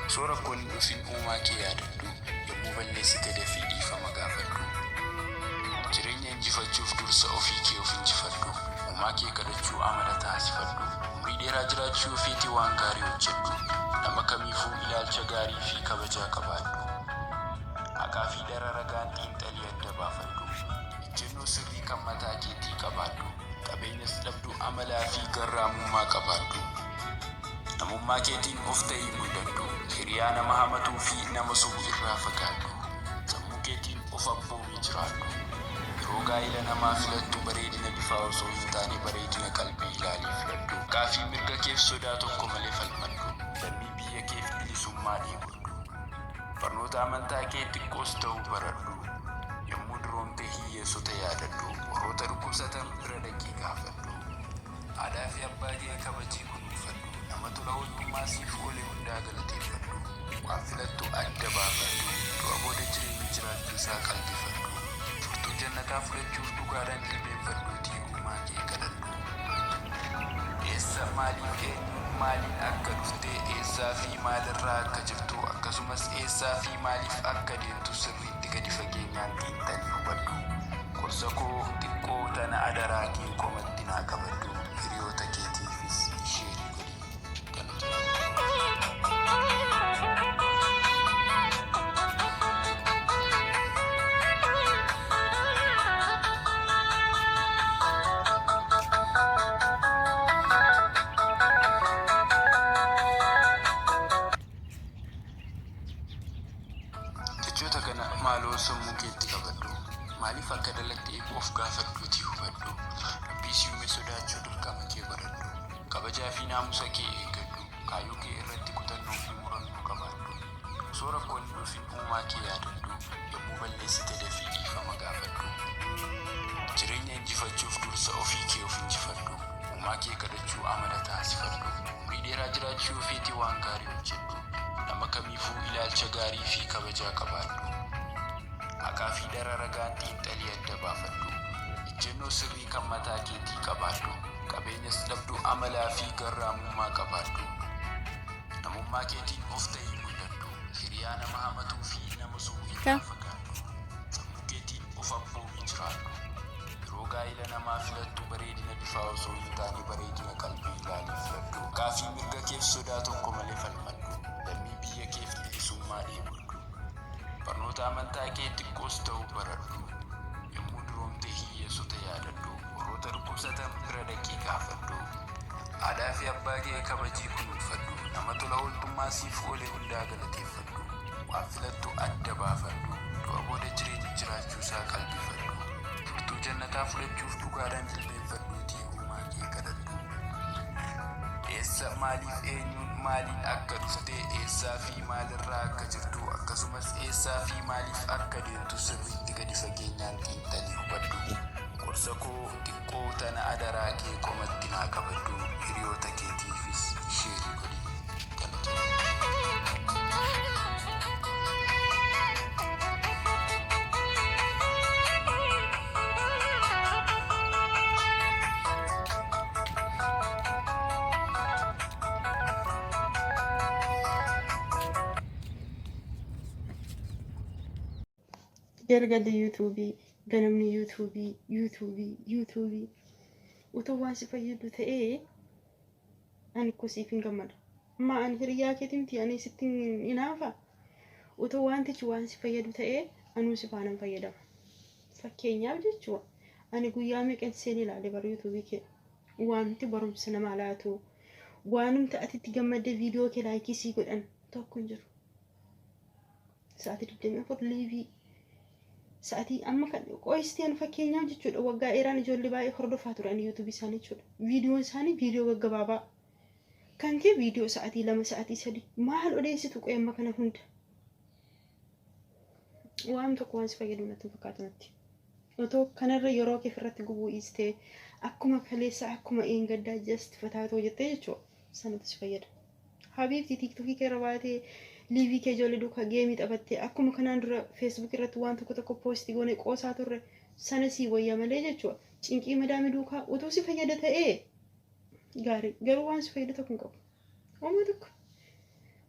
Osoo rakkoon hin dhufin uumaa kee yaadadhu. Yommuu balleessite dafii dhiifama gaafadhu. Jireenya injifachuuf dursa ofii kee of injifadhu. Uumaa kee kadhachuu amala taasifadhu. Umrii dheeraa jiraachuu yoo feete waan gaarii hojjedhu. Nama kamiifuu ilaalcha gaarii fi kabajaa qabaadhu. Haqaa fi dhara ragaan xiinxalii adda baafadhu. Ejjennoo sirrii kan mataa keetii qabaadhu. Qabeenyas dhabdu amalaa fi garraamummaa qabaadhu. Namummaa keetiin of ta'ii mul'adhu. Hiriyaa nama hamatuu fi nama sobu irraa fagaadhu. Sammuu keetiin of abboomii jiraadhu. Yeroo gaa'ila namaa filattu bareedina bifaa osoo hin taane bareedina qalbii ilaalii filadhu. Haqaa fi mirga keef sodaa tokko malee falmadhu. Lammii biyya keef bilisummaa dheebodhu. Barnoota amantaa kee xiqqoos ta'u baradhu. Yommuu duroomte hiyyeessota yaadadhu. Warroota dhukkubsatan bira dhaqii gaafadhu. Haadhaa fi abbaa kee kabajii kunuunfadhu. Nama tola ooltummaa siif oole hundaa galateeffadhu. Waan filattu adda baafadhu. Du'a booda jireenyi jiraachuu isaa qalbifadhu. Furtuu jannataa fudhachuuf dhugaadhaan jilbeenfadhuutii uumaa kee kadhadhu. Eessa, maaliif, eenyuun, maaliin akka dhufte, eessaa fi maalirraa akka jirtu, akkasumas eessaa fi maaliif akka deemtu sirriitti gadi fageenyaan xiinxalii hubadhu. Gorsa koo xiqqoo tana adaraa kee qomatti naa qabadhu. Hiriyoota keetiifis sheerii godhi. Galatoomi. Jechoota kana maaloo sammuu keetti qabadhu. Maaliif akka dalagde of gaafadhuutii hubadhu. Rabbii si uume sodaachuu dirqama kee godhadhu. Kabajaa fi naamusa kee eeggadhu. Kaayyoo kee irratti kutannoo fi murannoo qabaadhu. Osoo rakkoon hin dhufin uumaa kee yaadadhu. Yommuu balleessite dafii dhiifama gaafadhu. Jireenya injifachuuf dursa ofii kee of injifadhu. Uumaa kee kadhachuu amala taasifadhu. Umrii dheeraa jiraachuu yoo feete waan gaarii hojjedhu. Nama kamiifuu ilaalcha gaarii fi kabajaa qabaadhu. Haqaa fi dhara ragaan xiinxalii adda baafadhu. Ejjennoo sirrii kan mataa keetii qabaadhu. Qabeenyas dhabdu amalaa fi garraamummaa qabaadhu. Namummaa keetiin of ta'ii mul'adhu. Hiriyaa nama hamatuu fi nama sobu irraa fagaadhu. Sammuu keetiin of abboomii jiraadhu. Yeroo gaa'ila namaa filattu bareedina bifaa osoo hin taane bareedina qalbii ilaalii filadhu. Haqaa fi mirga keef sodaa tokko malee falmadhu. Lammii biyya keef bilisummaa dheebodhu. Barnoota amantaa kee xiqqoos ta'u baradhu. Yommuu duroomte hiyyeessota yaadadhu. Warroota dhukkubsatan bira dhaqii gaafadhu. Haadhaa fi abbaa kee kabajii kunuunfadhu. Nama tola ooltummaa siif oole hundaa galateeffadhu. Waan filattu adda baafadhu. Du'a booda jireenyi jiraachuu isaa qalbifadhu. Furtuu jannataa fudhachuuf dhugaadhaan jilbeenfadhuutii uumaa kee kadhadhu. Eessa, maaliif, eenyuun, maaliin akka dhufte, eessaa fi maalirraa akka jirtu, akkasumas eessaa fi maaliif akka deemtu sirriitti gadi fageenyaan xiinxalii hubadhu. Gorsa koo xiqqoo tana adaraa kee qomatti naa qabadhu. Hiriyoota keetiifis sheerii godhi. Galatoomi. Galgalli yuutuubii, ganamni yuutuubii, yuutuubii, yuutuubii. Utuu waan si fayyadu ta'ee ani koo siif hin gammada. Amma ani hiriyaa keeti miti ani sitti hin hinaafa. Utuu wantichi waan si fayyadu ta'ee anuu si faanan fayyadama. Fakkeenyaaf jechuudha. Ani guyyaa meeqan seen ilaale bara yuutuubii kee. Wanti barumsa namaa laatu waanumti ati itti gammaddee viidiyoo kee laayikii sii godhan tokko hin jiru. Sa'aatii 24 liivii sa'aatii amma kan qo'istii ani fakkeenyaaf jechuudha waggaa dheeraan ijoollee baay'ee hordofaa turan yuutuubii isaanii jechuudha. Viidiyoon isaanii viidiyoo gaggabaabaa. Kan kee viidiyoo sa'aatii 2 sa'aatii 3 maal odeessitu qo'ee amma kana hunda. Waan tokko waan si fayyadu natti hin fakkaatu natti. Otoo kanarra yeroo kee irratti gubuu dhiistee akkuma kaleessa akkuma eengaddaa just fataatoo jettee jechuudha. Sanatu si fayyada. Habiibti tiiktokii kee irra baatee liivii kee ijoollee duukaa geemii taphattee akkuma kanaan dura feesbuuk irratti waan tokko tokko poostii goone qoosaa turre sana sii wayya malee jechuudha. Cinqii madaamii duukaa utuu si fayyada ta'ee gaarii garuu waan si fayyadu tokko hin qabu. Homaa tokko.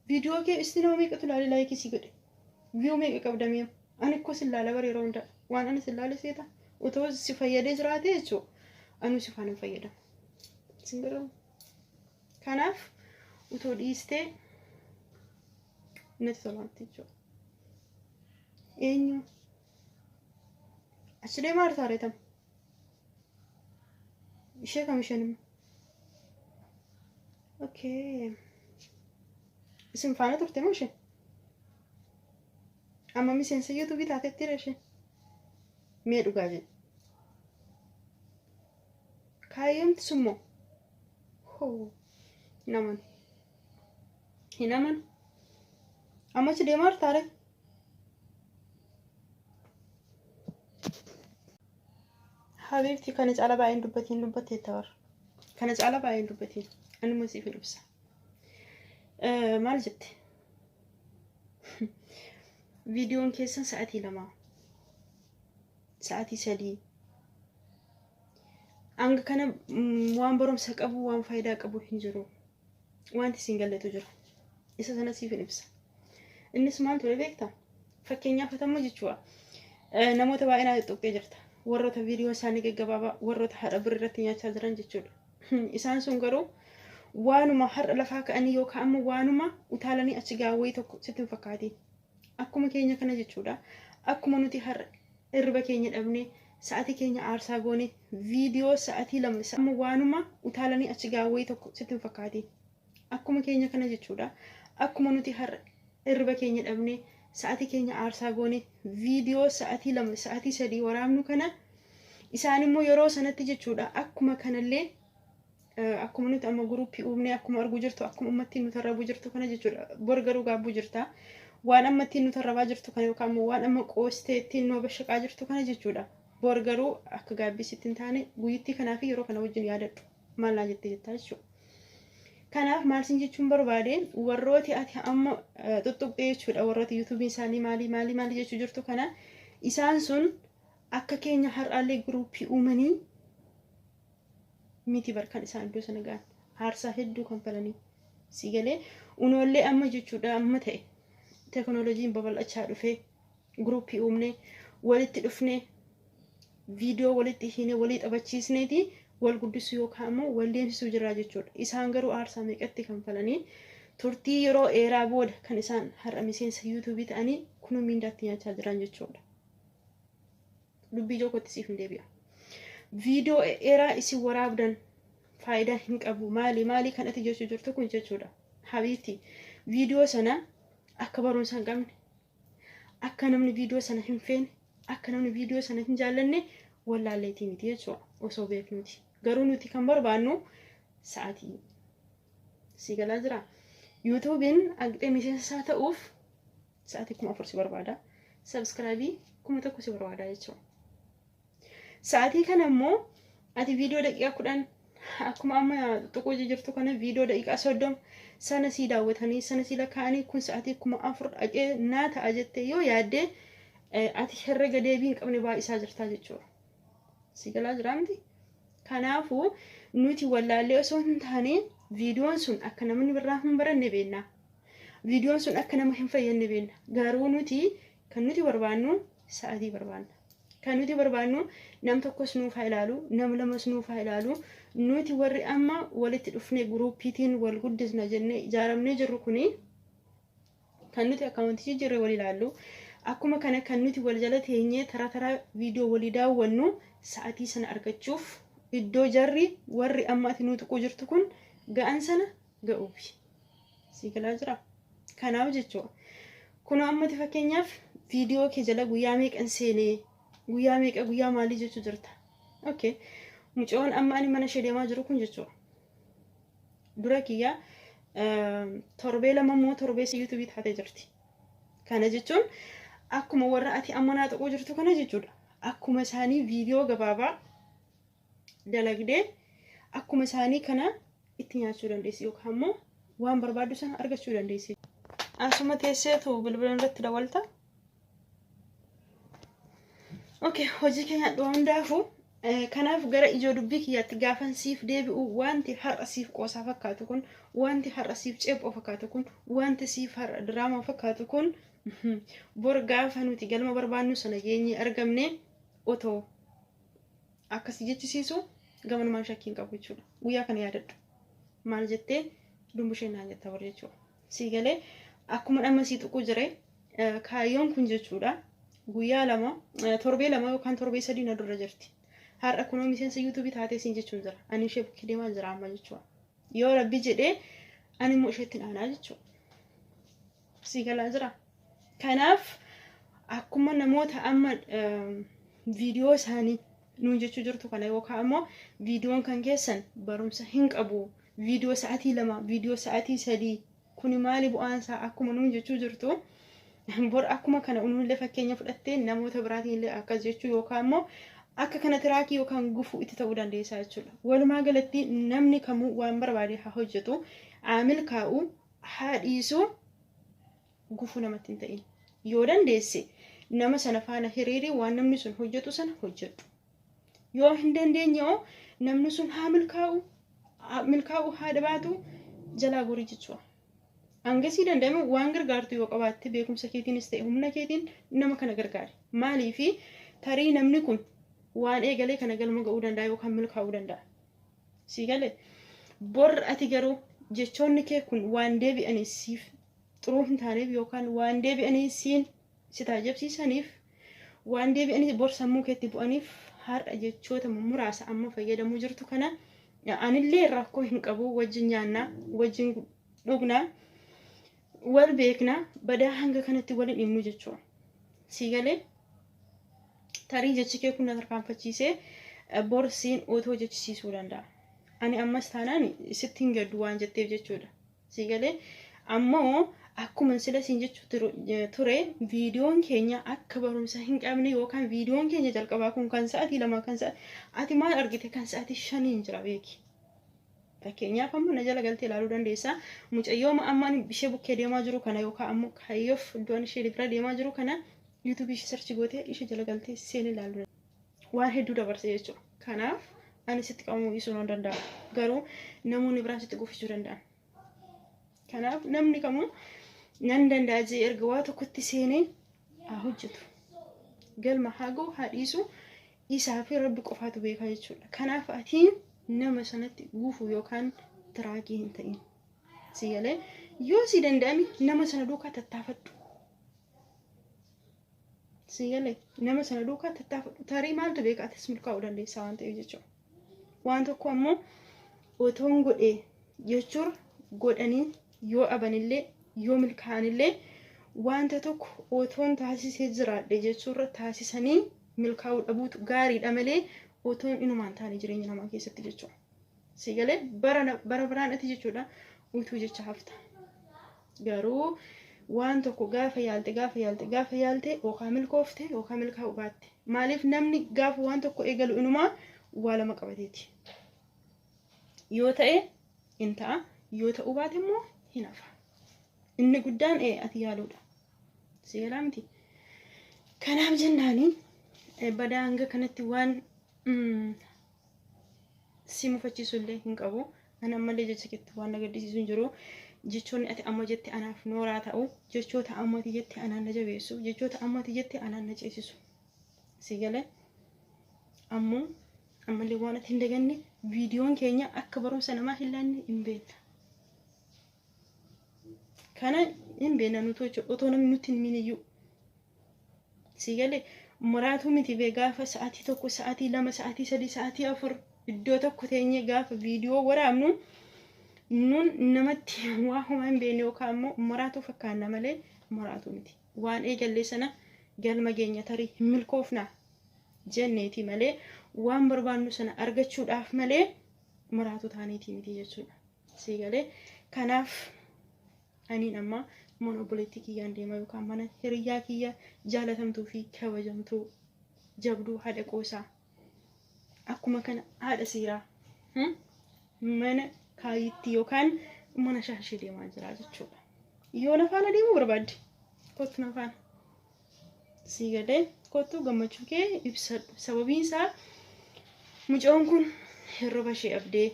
Viidiyoo kee isti nama meeqatu ilaale laayikii si godhe? Viyuu meeqa qabda mi'a? Ani akkoo sin laala bara yeroo hundaa. Waan ani sin laale seeta. Otoo si fayyadee jiraate jechuudha. Anuu si faana hin fayyadamu. Sin garuu. Kanaaf utoo dhiistee natti tolaatti jechuudha. Eenyu? Achi deemaa jirta reetam. Ishee kam isheen immoo? Okay. Isin faana turte moo isheen? Amma miseensa yuutuubii taatettira isheen. Mee dhugaa jedhi. Kaayyoomti sun moo? Hoo. Hin amanu. Hin amanu. Amma achi deemaa jirtaa ree? Habiibti kana caala baay'een dubbatiin dubbatteetta bara. Kana caala baay'een dubbatiin. Anuma siif hin ibsa. Maal jette? Viidiyoon keessan sa'atii 2. Sa'atii 3. Hanga kana waan barumsa qabu waan faayidaa qabu hin jiru. Wanti isin galletu jira. Isa sana siif hin ibsa. Innis maal ture beektaa? Fakkeenyaaf atamma jechuudha. Namoota baay'ee naa xuxuqxee jirta. Warroota viidiyoo isaanii gaggabaabaa warroota haadha birrii irratti nyaachaa jiran jechuudha. Isaan sun garuu waanuma har'a lafaa ka'anii yookaan ammoo waanuma utaalanii achi gaawwee tokko sitti hin fakkaatiin. Akkuma keenya kana jechuudha. Akkuma nuti har'a hirriba keenya dhabnee sa'atii keenya aarsaa goone viidiyoo sa'atii 2 amma waanuma utaalanii achi gaawwee tokko sitti hin fakkaatiin. Akkuma keenya kana jechuudha. Akkuma nuti har'a hirriba keenya dhabnee sa'atii keenya aarsaa goone viidiyoo sa'atii 2 sa'atii 3 waraabnu kana isaan immoo yeroo sanatti jechuudha akkuma kanallee akkuma nuti amma guruppii uumnee akkuma arguu jirtu akkuma ammatti nu tarrabuu jirtu kana jechuudha. Bor garuu gaabbuu jirta. Waan amma ittiin nu tarrabaa jirtu kana yookaan immoo waan amma qoostee ittiin nu bashaqaa jirtu kana jechuudha. Bor garuu akka gaabbii sitti hin taane guyyittii kanaa fi yeroo kana wajjin yaadadhu. Maal naa jettee jettaa jechuudha. Kanaaf maal sin jechuun barbaade warrooti ati amma xuxuqxee jechuudha warrooti yuutuubiin isaanii maalii maalii maalii jechuu jirtu kana isaan sun akka keenya har'aallee guruppii uumanii miti bar kan isaan iddoo sana ga'an aarsaa hedduu kanfalanii si galee unoollee amma jechuudha amma ta'e teknooloojiin babal'achaa dhufee guruppii uumnee walitti dhufnee viidiyoo walitti hiinee walii taphachiisneeti wal guddisuu yookaan immoo wal deemsisuu jirraa jechuudha. Isaan garuu aarsaa meeqatti kanfalanii turtii yeroo dheeraa booda kan isaan har'a miseensa yuutuubii ta'anii kunuu miindaatti nyaachaa jiran jechuudha. Dubbii ijoo kootti siif hin deebi'a. Viidiyoo dheeraa isin waraabdan faayidaa hin qabu. Maali maali kan ati jechuu jirtu kun jechuudha. Habiibti viidiyoo sana akka barumsa hin qabne akka namni viidiyoo sana hin feene akka namni viidiyoo sana hin jaallanne wallaalleetii miti jechuudha osoo beeknuti. Garuu nuti kan barbaannu sa'aatii si galaa jira. Yuutuubiin haqxee miseensa isaa ta'uuf sa'aatii 4000 si barbaada. Sabskraayibii 1000 si barbaada jechuudha. Sa'aatii kana immoo ati viidiyoo daqiiqaa 10 akkuma amma tuquu jirtu kana viidiyoo daqiiqaa 30 sana sii daawwatanii sana sii lakkaa'anii kun sa'aatii 4000 dhaqee naa ta'a jettee yoo yaadde ati herrega deebii hin qabne baay'isaa jirtaa jechuudha. Si galaa jiraa miti? Kanaafuu nuti wallaallee osoo hin taane viidiyoon sun akka namni birraa hin baranne beekna. Viidiyoon sun akka nama hin fayyadne beekna. Garuu nuti kan nuti barbaannu sa'aatii barbaanna. Kan nuti barbaannu nam tokkos nuuf haa ilaalu, nam lamas nuuf haa ilaalu. Nuti warri amma walitti dhufnee guruuppiitiin wal guddisna jennee ijaaramnee jirru kuni kan nuti akkaawuntii jijjiirree wal ilaallu. Akkuma kana kan nuti wal jala teenyee taraa taraa viidiyoo walii daawwannu sa'atii sana argachuuf iddoo jarri warri amma ati nuu tuquu jirtu kun ga'an sana ga'uufi. Sii galaa jira. Kanaaf jechuudha. Kunoo ammati fakkeenyaaf viidiyoo kee jala guyyaa meeqan seenee guyyaa meeqa guyyaa maalii jechuu jirta. Okay. Mucoon amma ani mana ishee deemaa jiru kun jechuudha. Dura kiyya torbee 2 immoo torbee yuutuubii taatee jirti. Kana jechuun akkuma warra ati amma naa tuquu jirtu kana jechuudha. Akkuma isaanii viidiyoo gabaabaa dalagdee akkuma isaanii kana itti nyaachuu dandeessi yookaan immoo waan barbaaddu sana argachuu dandeessi. Asuma teesseetu bilbila irratti dawalta. Okay, hojii keenya dhuu hundaafuu Kanaaf gara ijoo dubbii kiyyaatti gaafan siif deebi'u, wanti har'a siif qoosaa fakkaatu kun, wanti har'a siif ceephoo fakkaatu kun, wanti siif har'a diraamaa fakkaatu kun, bor gaafa nuti galma barbaannu sana geenyee argamne otoo akkasii jechisiisu gamanumaan shakkiin qabu jechuudha. Guyyaa kana yaadadhu. Maal jettee dumbushee naan jetta bar jechuudha. Sii galee, akkuma amma sii tuquu jire kaayyoon kun jechuudha. Guyyaa 2, torbee 2 yookaan torbee 3 na dura jirti. Har'a kunoo miseensa YouTubeii taatee siin jechuun jira. Ani ishee bukkee deemaa jira amma jechuudha. Yoo Rabbi jedhee ani immoo isheetti aanaa jechuudha. Sii galaa jira. Kanaaf akkuma namoota amma viidiyoo isaanii nuun jechuu jirtu kana, yookaan immoo viidiyoon kan keessan barumsa hin qabu. Viidiyoo sa'aatii 2, viidiyoo sa'aatii 3 kuni maali bu'aan isaa akkuma nuun jechuu jirtu, bor akkuma kana unuullee fakkeenya fudhattee namoota biraatiin illee akkas jechuu yookaan immoo akka kana tiraakii yookaan gufuu itti ta'uu dandeessaa jechuudha. Walumaa galatti namni kamuu waan barbaade haa hojjetu, haa milkaa'u, haa dhiisu, gufuu namatti hin ta'in. Yoo dandeesse nama sana faana hiriirii waan namni sun hojjetu sana hojjedhu. Yoo hin dandeenye hoo, namni sun haa milkaa'u, milkaa'u haa dhabaatu, jalaa gorii jechuudha. Hangasii danda'ame waan gargaartu yoo qabaatte, beekumsa keetiinis ta'e humna keetiin nama kana gargaari. Maaliifi, tarii namni kun waan eegalee kana galma ga'uu danda'a yookaan milkaa'uu danda'a. Sii galee, bor ati garuu jechoonni kee kun waan deebi'anii siif xuruu hin taaneef yookaan waan deebi'anii siin si taajabsiisaniif, waan deebi'anii bor sammuu keetti bu'aniif, har'a jechoota muraasa amma fayyadamuu jirtu kana anillee rakkoo hin qabu. Wajjin nyaannaa, wajjin dhugnaa, wal beeknaa, badaa hanga kanatti waliin himnu jechuudha. Sii galee, tarii jechi kee kun na tarkaanfachiisee bor siin otoo jechisiisuu danda'a. Ani ammas taanaan sitti hin gaddu waan jetteef jechuudha. Sii galee, ammoo akkuma sila siin jechuu ture, viidiyoon keenya akka barumsa hin qabne yookaan viidiyoon keenya jalqabaa kun kan sa'aatii 2, kan sa'aatii, ati maal argite, kan sa'aatii 5n jira beeki. Fakkeenyaaf amma na jala galtee ilaaluu dandeessa. Mucayyoo amma ishee bukkee deemaa jiru kana yookaan ammoo kaayyoof iddoon ishee bira deemaa jiru kana YouTubeii ishee search gootee ishee jala galtee seenee ilaaluu waan hedduu dabarse jechuudha. Kanaaf ani sitti qabamuu dhiisuu nan danda'a. Garuu namoonni biraan sitti gufachuu danda'an. Kanaaf namni kamuu nan danda'a jee erga waa tokkotti seenee haa hojjetu. Galma haa ga'u haa dhiisu, isaa fi Rabbi qofaatu beekaa jechuudha. Kanaaf ati nama sanatti guufuu yookaan tiraakii hin ta'in. Si galee, yoo si danda'ame nama sana duukaa tattaafadhu. Si galee, nama sana duukaa tattaafadhu. Tarii maaltu beeka, atis milkaa'uu dandeessaa waan ta'eef jechuudha. Waan tokko ammoo otoon godhee jechuun godhanii yoo abanillee yoo milkaa'anillee, wanta tokko otoon taasisee jiraadhe jechuurra taasisanii milkaa'uu dhabuutu gaariidha malee otoon inumaan taane jireenya namaa keessatti jechuudha. Si galee, bara bara biraan ati jechuudha utuu jecha hafta. Garuu waan tokko gaafa yaalte, gaafa yaalte, gaafa yaalte, yookaan milkoofte yookaan milkaa'uu baatte. Maaliif, namni gaafa waan tokko eegalu inumaa waa lama qabateeti. Yoo ta'e in ta'a, yoo ta'uu baate immoo hin hafa. Inni guddaan ati yaaluudha. Si galaa miti? Kanaaf jennaani badaa hanga kanatti waan si mufachiisu illee hin qabu. Ani ammallee jecha keetti waan na gaddisiisu hin jiru. Jechoonni ati amma jette anaaf nooraa ta'u, jechoota amma ati jette anaan na jabeessu, jechoota amma ati jette anaan na ceesisu. Si galee, ammoo ammallee waan ati hin daganne, viidiyoon keenya akka barumsa namaa hin laanne hin beekna. Kana hin beekna nuti jechuudha, otoo namni nutti hin himin iyyuu. Si galee, muraatuu miti bee, gaafa sa'aatii 1, sa'aatii 2, sa'aatii 3, sa'aatii 4 iddoo tokko teenyee gaafa viidiyoo waraabnu, nun namatti waa homaa hin beekne yookaan immoo muraatuu fakkaanna malee muraatuu miti. Waan eegallee sana galma geenya, tarii hin milkoofna jenneeti malee, waan barbaannu sana argachuudhaaf malee muraatuu taaneetii miti jechuudha. Si galee, kanaaf aniin amma mana obboleettii kiyyaan deema yookaan mana hiriyyaa kiyya jaalatamtuu fi kabajamtuu, jabduu, haadha qoosaa, akkuma kana haadha seeraa, mana kaayitti yookaan mana shaashii deemaa jira jechuudha. Yoo na faana deemuu barbaadde kottu na faana. Si galee, kottu, gammachuu kee ibsadhu. Sababiin isaa Mucaan kun hirriba ishee abdee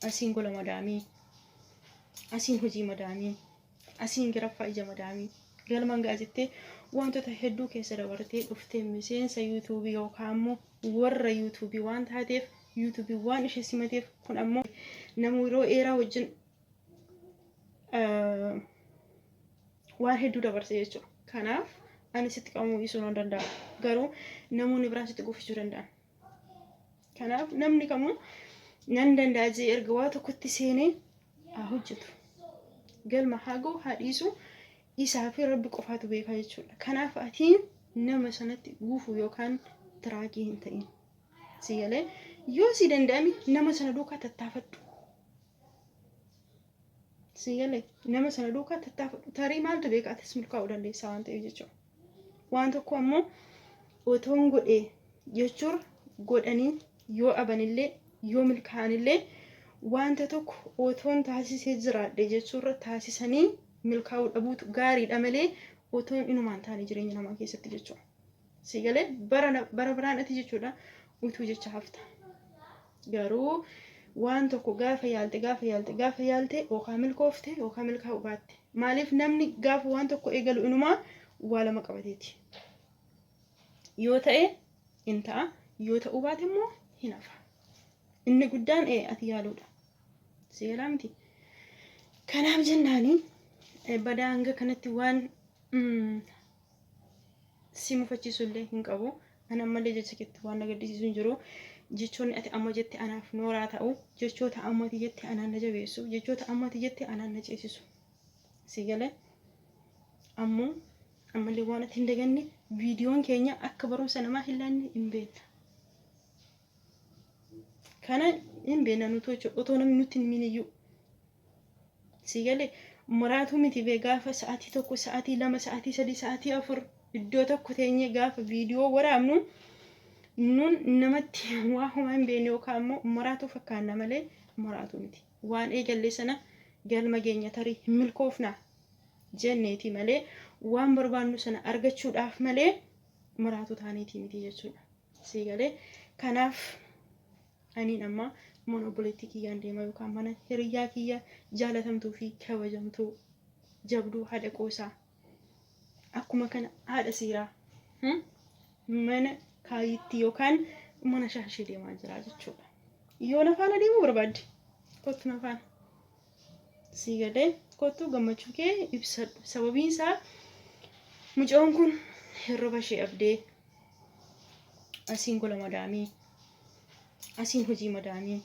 asiin gola madaamii, asiin hojii madaamii, asiin giraffaa ija madaamii galmaan ga'a jettee wantoota hedduu keessa dabartee dhuftee miseensa yuutuubii yookaan immoo warra yuutuubii waan taateef, yuutuubii waan ishee simateef, kun ammoo nama yeroo dheeraa wajjin waan hedduu dabarse jechuudha. Kanaaf ani sitti qabamuu dhiisuu nan danda'a. Garuu namoonni biraan sitti gufachuu danda'an. Kanaaf namni kamuu nan danda'a jee erga waa tokkotti seenee haa hojjetu. Galma haa ga'u haa dhiisu isaa fi Rabbi qofaatu beeka jechuudha. Kanaaf ati nama sanatti guufuu yookaan tiraakii hin ta'in. Si galee, yoo si danda'ame nama sana duukaa tattaafadhu. Si galee, nama sana duukaa tattaafadhu. Tarii maaltu beeka, atis milkaa'uu dandeessaa waan ta'eef jechuudha. Waan tokko ammoo otoon godhee jechuun godhanii yoo abanillee yoo milkaa'anillee, wanta tokko otoon taasisee jiraadhe jechuurra taasisanii milkaa'uu dhabuutu gaariidha malee otoon inumaan taane jireenya namaa keessatti jechuudha. Si galee, bara bara biraan ati jechuudha utuu jecha hafta. Garuu waan tokko gaafa yaalte, gaafa yaalte, gaafa yaalte, yookaan milkoofte yookaan milkaa'uu baatte. Maaliif, namni gaafa waan tokko eegalu inumaa waa lama qabateeti. Yoo ta'e in ta'a, yoo ta'uu baate immoo hin hafa. Inni guddaan ati yaaluudha. Si galaa miti? Kanaaf jennaani badaa hanga kanatti waan si mufachiisu illee hin qabu. Ani ammallee jecha keetti waan na gaddisiisu hin jiru. Jechoonni ati amma jette anaaf nooraa ta'u, jechoota amma ati jette anaan na jabeessu, jechoota amma ati jette anaan na ceesisu. Si galee, ammoo ammallee waan ati hin daganne, viidiyoon keenya akka barumsa namaa hin laanne hin beekna. Kana hin beekna nuti jechuudha, otoo namni nutti hin himin iyyuu. Si galee, muraatuu miti bee, gaafa sa'aatii 1, sa'aatii 2, sa'aatii 3, sa'aatii 4 iddoo tokko teenyee gaafa viidiyoo waraabnu, nun namatti waa homaa hin beekne yookaan immoo maraatuu fakkaanna malee maraatuu miti. Waan eegalle sana galma geenya, tarii hin milkoofna jenneeti malee, waan barbaannu sana argachuudhaaf malee maraatuu taaneeti miti jechuudha. Si galee, kanaaf aniin amma mana obboleettii kiyyaan deema yookaan mana hiriyyaa kiyya jaalatamtuu fi kabajamtuu, jabduu, haadha qoosaa, akkuma kana haadha siiraa, mana kaayitti yookaan mana shaashii deemaa jira jechuudha. Yoo na faana deemuu barbaadde kottu na faana. Si galee, kottu gammachuu kee ibsadhu. Sababiin isaa mucaan kun hirriba ishee abdee asiin gola madaamii, asiin hojii madaamii,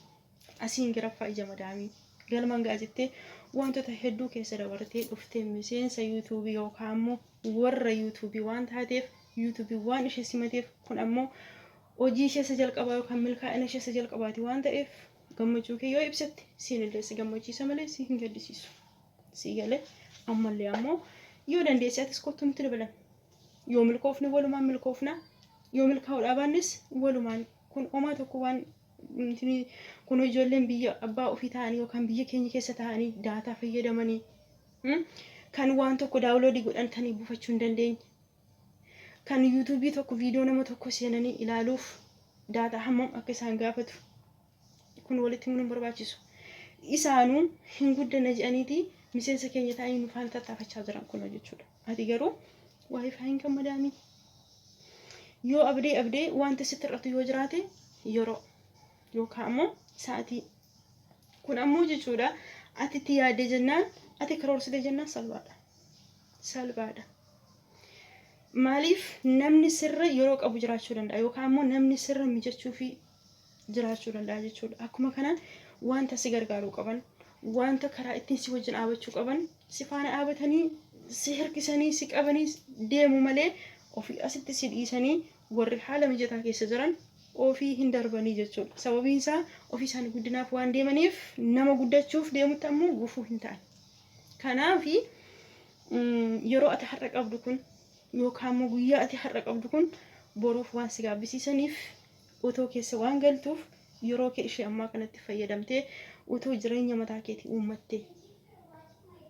asiin giraffaa ija madaamii galmaan ga'a jettee wantoota hedduu keessa dabartee dhuftee miseensa yuutuubii yookaan immoo warra yuutuubii waan taateef, yuutuubii waan ishee simateef, kun ammoo hojii ishee isa jalqabaa yookaan milkaa'ina ishee isa jalqabaati waan ta'eef, gammachuu kee yoo ibsatte siin illee si gammachiisa malee si hin gaddisiisu. Si galee, ammallee ammoo yoo dandeesse atis kottu nutti dabalan. Yoo milkoofne walumaan milkoofna, yoo milkaa'uu dhaabaannes walumaan. Kun homaa tokko waan kun ijoolleen biyya abbaa ofii ta'anii yookaan biyya keenya keessa ta'anii daataa fayyadamanii kan waan tokko download godhatanii buufachuu hin dandeenye. Kan yuutuubii tokko viidiyoo nama tokko seenanii ilaaluuf daataa hammam akka isaan gaafatu kun walitti himuun hin barbaachisu. Isaanuu hin guddanne jedhaniiti miseensa keenya ta'anii nu faana tattaafachaa jiran kun jechuudha. Ati garuu waayifaa hin gammadaami. Yoo abdee abdee wanta sitti hir'atu yoo jiraate, yeroo yookaan ammoo sa'atii. Kun ammoo jechuudha ati itti yaaddee jennaan, ati karoorsitee jennaan salphaadha. Salphaadha. Maaliif, namni sirra yeroo qabu jiraachuu danda'a yookaan ammoo namni sirra mijachuu fi jiraachuu danda'a jechuudha. Akkuma kanaan wanta si gargaaruu qaban, wanta karaa ittiin si wajjin dhaabachuu qaban si faana dhaabatanii si hirkisanii si qabanii deemu malee, ofii asitti si dhiisanii warri haala mijataa keessa jiran ofii hin darbanii jechuudha. Sababiin isaa ofii isaanii guddinaaf waan deemaniif, nama guddachuuf deemutti ammoo gufuu hin ta'an. Kanaafi yeroo ati har'a qabdu kun yookaan immoo guyyaa ati har'a qabdu kun boruuf waan si gaabbisiisaniif, otoo keessa waan galtuuf, yeroo kee ishee ammaa kanatti fayyadamtee otoo jireenya mataa keetii uummattee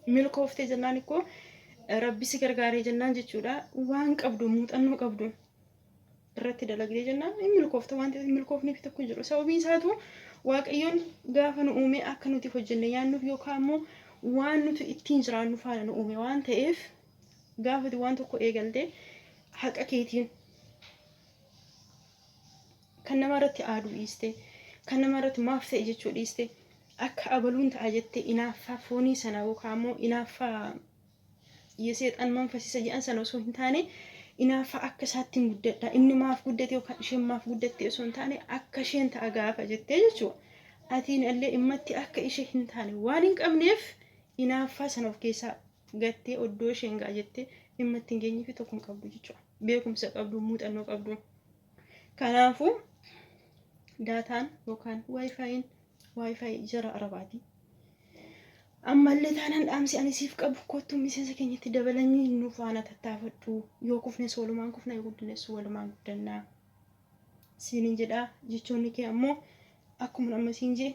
milkooftee jennaan, ikkoo Rabbi si gargaaree jennaan jechuudha, waan qabdu, muuxannoo qabdu. Irratti dalagdee jennaan hin milkoofta. Wanti hin milkoofneef tokko hin jiru. Sababiin isaatu Waaqayyoon gaafa nu uume akka nuti hojjenne nyaannuuf yookaan immoo waan nuti ittiin jiraannu faana nu uume waan ta'eef, gaafa ati waan tokko eegalte haqa keetiin kan nama irratti aaduu dhiiste, kan nama irratti maaf ta'e jechuu dhiiste, akka abaluun ta'a jettee inaaffaa foonii sana yookaan immoo inaaffaa yeseexan manfasisa jedhan sana osoo hin taane, inaaffaa akka isaatti hin guddadha, inni maaf guddate yookaan isheen maaf guddatte osoo hin taane, akka isheen ta'a gaafa jettee jechuudha. Atiin illee immatti akka ishee hin taane waan hin qabneef, inaaffaa sana of keessaa gattee oddoo isheen ga'a jettee dhimma ittiin geenyeef tokko hin qabdu jechuudha. Beekumsa qabdu, muuxannoo qabdu. Kanaafuu daataan yookaan waayifaayiin waayifaayi jara Arabaati. Ammallee taanaan dhaamsi ani siif qabu, kottu miseensa keenyatti dabalamii nu faana tattaafadhu. Yoo kufnes walumaan kufna, yoo guddannes walumaan guddannaa. Siinin jedhaa. Jechoonni kee ammoo akkuma amma siin jee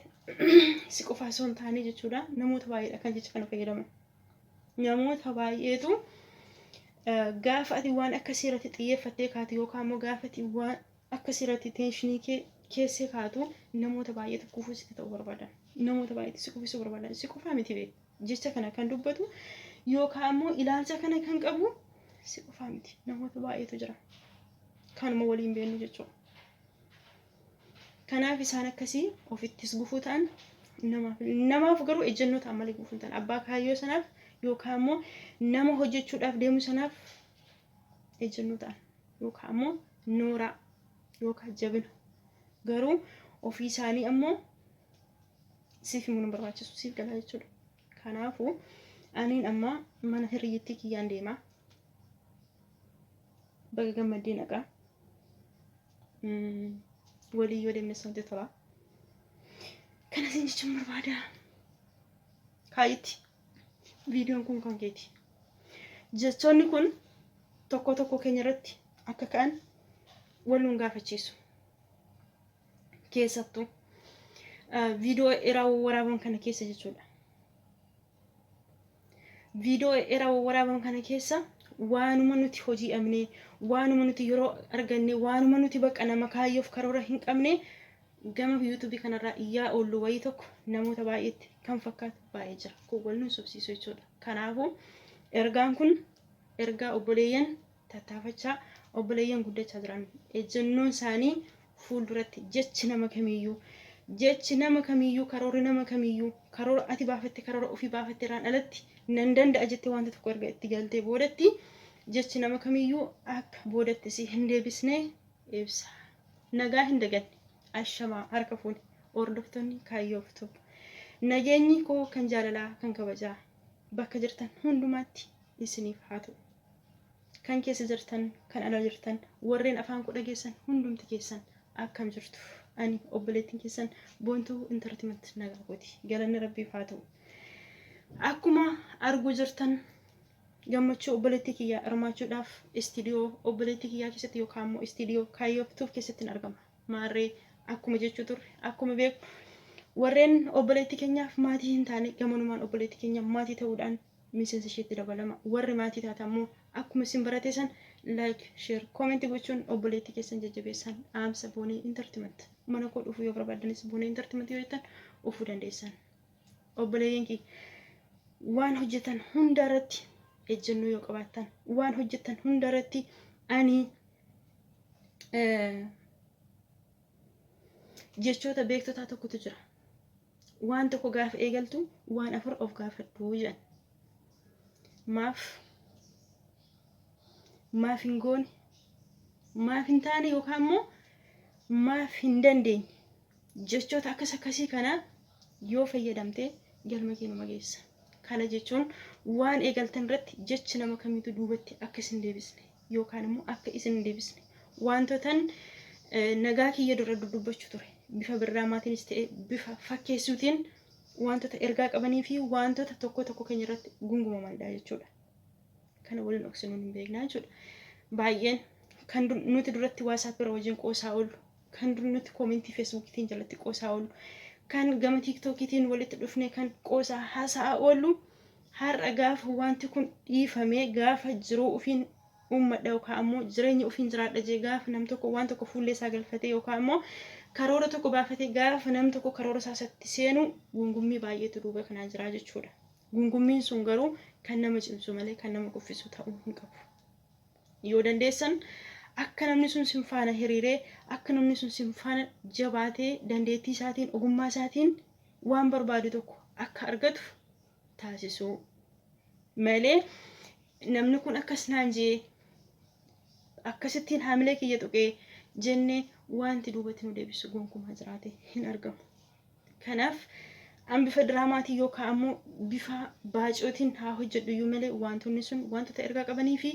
si qofaa osoo hin taane jechuudha. Namoota baay'eedha kan jecha kana fayyadaman. Namoota baay'eetu gaafa ati waan akkasii irratti xiyyeeffattee kaatu yookaan immoo gaafa ati waan akkasii irratti teenshinii kee keessee kaatu, namoota baay'eetu gufuu sitti ta'uu barbaadan. Namoota baay'eetu si kuffisuu barbaadan. Si qofaa miti beeku. Jecha kana kan dubbatu yookaan immoo ilaalcha kana kan qabu si qofaa miti. Namoota baay'eetu jira. Kanuma waliin beennu jechuudha. Kanaaf isaan akkasii ofittis gufuu ta'an, namaaf garuu ejjennoo ta'an malee gufuu hin ta'an. Abbaa kaayyoo sanaaf yookaan immoo nama hojjechuudhaaf deemu sanaaf ejjennoo ta'an yookaan immoo nooraa yookaan jabina. Garuu ofii isaanii ammoo siif himuun hin barbaachisu, siif galaa jechuudha. Kanaafuu aniin amma mana hiriyyittii kiyyaan deema. Baga gammaddee naqaa. Walii yoo deemne sanatti tola. Kana siin jechuun barbaada. Kaayitti. Viidiyoon kun kan keeti. Jechoonni kun tokko tokko keenya irratti akka ka'an wal nuun gaafachiisu. Keessattuu viidiyoo dheeraa waraaban kana keessa jechuudha. Viidiyoo dheeraa waraaban kana keessa waanuma nuti hojii dhabne, waanuma nuti yeroo arganne, waanuma nuti bakka nama kaayyoof karoora hin qabne gama yuutuubii kanarraa iyyaa oollu wayii tokko namoota baay'eetti kan fakkaatu baay'ee jira. Kun wal nuun sobsiisu jechuudha. Kanaafuu ergaan kun ergaa obboleeyyan tattaafachaa, obboleeyyan guddachaa jiran, ejjennoon isaanii fuulduratti jechi nama kamiiyyuu, jechi nama kamiiyyuu, karoorri nama kamiiyyuu, karoora ati baafatte, karoora ofii baafatte irraan alatti nan danda'a jettee wanta tokko erga itti galtee boodatti jechi nama kamiiyyuu akka boodatti si hin deebisne ibsa. Nagaa hin daganne. Ashamaa, harka fuune hordoftoonni kaayyoof tub. Nageenyi koo kan jaalalaa kan kabajaa bakka jirtan hundumaatti isiniif haa ta'u. Kan keessa jirtan, kan ala jirtan, warreen afaan koo dhageessan hundumti keessan akkam jirtu? Ani obboleettiin keessan Boontuu Intartimant nagaa kooti. Galanni Rabbiif haa ta'u. Akkuma arguu jirtan gammachuu obboleettii kiyyaa hirmaachuudhaaf istiidiyoo obboleettii kiyyaa keessatti yookaan immoo istiidiyoo kaayyoof tuuf keessatti hin argama. Maarree akkuma jechuu turre, akkuma beeku, warreen obboleettii keenyaaf maatii hin taane gamanumaan obboleettii keenya maatii ta'uudhaan miseensa isheetti dabalama. Warri maatii taatan immoo akkuma isin barate san like, share, comment gochuun obboleettii keessan jajjabeessan dhaamsa Boonee Intartimant. Mana koo dhufuu yoo barbaaddanis Boonee Intartimant yoo jettan dhufuu dandeessan. Obboleeyyan kiyya, waan hojjetan hunda irratti ejjennoo yoo qabaattan, waan hojjetan hunda irratti ani jechoota beektotaa tokkotu jira. Waan tokko gaafa eegaltu waan afur of gaafadhu jedhan. Maaf? Maaf hin goone? Maaf hin taane yookaan immoo maaf hin dandeenye? Jechoota akkas akkasii kana yoo fayyadamte galma kee numa geessa. Kana jechuun waan eegaltan irratti jechi nama kamiitu duubatti akka isin deebisne yookaan immoo akka isin hin deebisne wantootan nagaa kiyya dura dudubbachuu ture. Bifa birraamaatiinis ta'e bifa fakkeessuutiin wantoota ergaa qabanii fi wantoota tokko tokko keenya irratti gungumamanidha jechuudha. Kana waliin dhoksinuun hin beeknaa jechuudha. Baay'een kan nuti duratti WhatsApp irra wajjin qoosaa oollu, kan nuti koomentii feesbuukiitiin jalatti qoosaa oollu, kan gama tiiktookiitiin walitti dhufne kan qoosaa haasa'aa oollu, har'a gaafa wanti kun dhiifamee gaafa jiruu ofiin uummadha yookaan ammoo jireenya ofiin jiraadha jee gaafa nam tokko waan tokko fuullee isaa galfatee yookaan ammoo karoora tokko baafatee gaafa nam tokko karoora isaa isatti seenu gungummii baay'eetu duuba kanaa jira jechuudha. Gungummiin sun garuu kan nama cimsu malee kan nama kuffisu ta'uu hin qabu. Yoo dandeessan akka namni sun sin faana hiriiree, akka namni sun sin faana jabaatee dandeettii isaatiin, ogummaa isaatiin waan barbaadu tokko akka argatu taasisuu malee, namni kun akkas naan jee, akkasittiin haamilee kiyya tuqee jennee wanti duubatti nu deebisu gonkumaa jiraate hin argamu. Kanaaf an bifa diraamaatiin yookaan ammoo bifa baacootiin haa hojjedhu iyyuu malee, wantoonni sun wantoota ergaa qabanii fi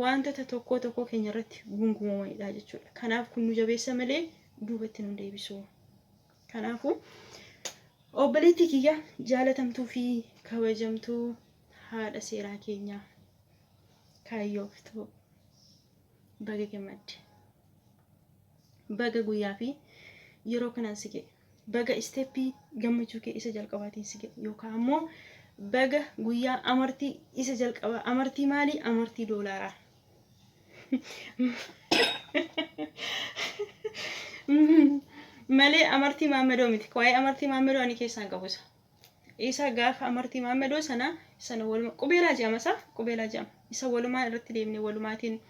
wantoota tokko tokko keenya irratti gungumamanidha jechuudha. Kanaaf kun nu jabeessa malee duubatti nu deebisu. Kanaafuu obboleettii kiyya jaalatamtuu fi kabajamtuu, haadha seeraa keenyaa kaayyooftuu, baga gammadde. Baga guyyaa fi yeroo kanaan si ga'e. Baga step gammachuu kee isa jalqabaatiin si ga'e, yookaan ammoo baga guyyaa amartii isa jalqabaa. Amartii maalii? Amartii doolaaraa. Malee amartii maammadoo miti. Waa'ee amartii maammadoo ani keessaan qabu isa. Isa gaafa amartii maammadoo sana waluma qubeelaa jedhama, isa qubeelaa jedhama. Isa walumaan irratti deemne, walumaatiin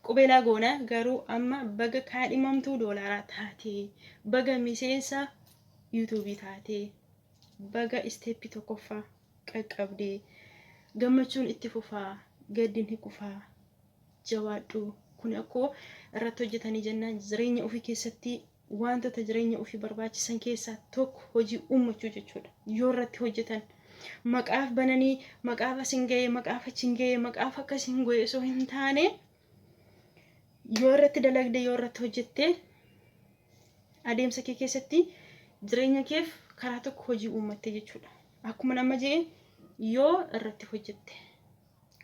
qubeelaa goona. Garuu amma baga kaadhimamtuu doolaaraa taatee, baga miseensa yuutuubii taatee, baga step tokkoffaa qaqqabdee, gammachuun itti fufaa, gaddin hin kufaa, jabaadhu. Kun akkoo irratti hojjetanii jennaan jireenya ofii keessatti wantoota jireenya ofii barbaachisan keessaa tokko hojii uummachuu jechuudha. Yoo irratti hojjetan, maqaaf bananii, maqaaf asin ga'ee, maqaaf achiin ga'ee, maqaaf akkas hin go'e osoo hin taane, yoo irratti dalagde, yoo irratti hojjette, adeemsa kee keessatti jireenya keef karaa tokko hojii uummatte jechuudha. Akkuma nama jee, yoo irratti hojjette.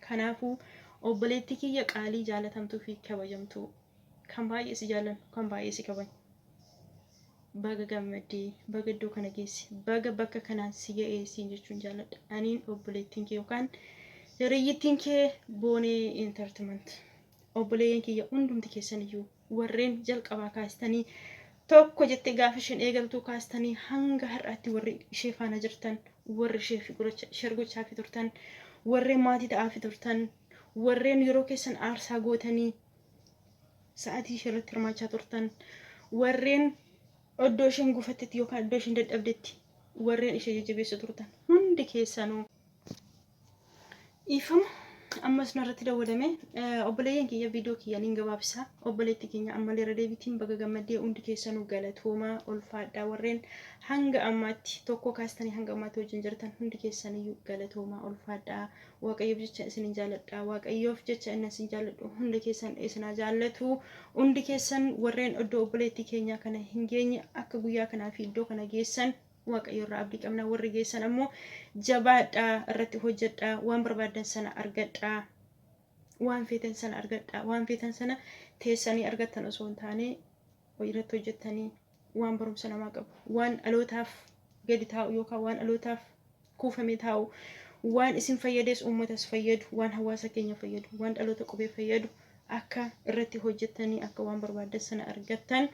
Kanaafuu obboleettii kiyya qaalii, jaalatamtuu fi kabajamtuu, kan baay'ee si jaallannu, kan baay'ee si kabajnu, baga gammaddee, baga iddoo kana geesse, baga bakka kanaan si ga'ee siin jechuun jaalladha. Aniin obboleettiin kee yookaan hiriyyittiin kee Boonee Entertainment. Obboleeyyan kiyya hundumti keessan iyyuu, warreen jalqabaa kaastanii, tokko jettee gaafa isheen eegaltuu kaastanii hanga har'aatti warri ishee faana jirtan, warri ishee share gochaafi turtan, warreen maatii ta'aafi turtan, warreen yeroo keessan aarsaa gootanii sa'aatii ishee irratti hirmaachaa turtan, warreen iddoo isheen gufattetti yookaan iddoo isheen dadhabdetti warreen ishee jajjabeessu turtan hundi keessanuu. Dhiifama, ammas narratti dawwadame. Obboleeyyan kiyya, viidiyoo kiyya niin gabaabsa. Obboleetti keenya ammallee irra deebitiin baga gammaddee. Hundi keessanuu galatoomaa, ulfaadhaa. Warreen hanga ammaatti tokko kaastanii hanga ammaatti wajjin jirtan hundi keessaniyyuu galatoomaa, ulfaadhaa. Waaqayyoof jecha isinin jaalladha. Waaqayyoof jecha inni isin jaalladhu hundi keessan isinaa jaallatu. Hundi keessan warreen iddoo obboleettii keenyaa kana hin geenye akka guyyaa kanaa fi iddoo kana geessan Waaqayyo irraa abdii qabna. Warri geessan ammoo jabaadhaa, irratti hojjedhaa, waan barbaaddan sana argadhaa, waan feetan sana argadhaa. Waan feetan sana teessanii argattan osoo hin taane, irratti hojjettanii, waan barumsa namaa qabu, waan dhalootaaf gadi taa'u yookaan waan dhalootaaf kuufamee taa'u, waan isin fayyadees uummatas fayyadu, waan hawaasa keenya fayyadu, waan dhaloota qubee fayyadu akka irratti hojjettanii akka waan barbaaddan sana argattan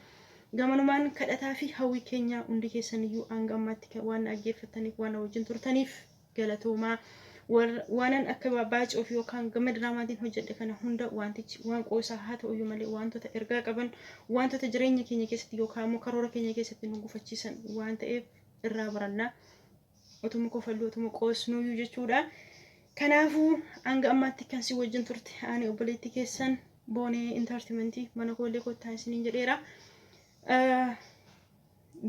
gamanumaan kadhataa fi hawwii keenya. Hundi keessaniyyuu hanga ammaatti waan dhaggeeffattaniif, waan wajjin turtaniif galatoomaa. Waanan akka baacoof yookaan gama diraamaatiin hojjedhe kana hunda wantichi waan qoosaa haa ta'uyyuu malee, wantoota ergaa qaban, wantoota jireenya keenya keessatti yookaan immoo karoora keenya keessatti nu gufachiisan waan ta'eef irraa barannaa. Otuma kofallu, otuma qoosnuyyuu jechuudha. Kanaafuu hanga ammaatti kan si wajjin turte ani obboleettii keessan Boonee Entertainmentii. Mana koollee kottaa isiniin jedheera.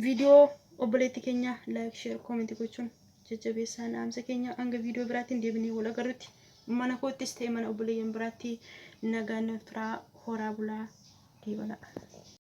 Viidiyoo obboleettii keenya like, share, comment gochuun jajjabeessaa dhaamsa keenya. Hanga viidiyoo biraatiin deebinee wal agarrutti, mana koottis ta'e mana obboleeyyan biraatti nagaan nuuf turaa, horaa bulaa, deebanaa.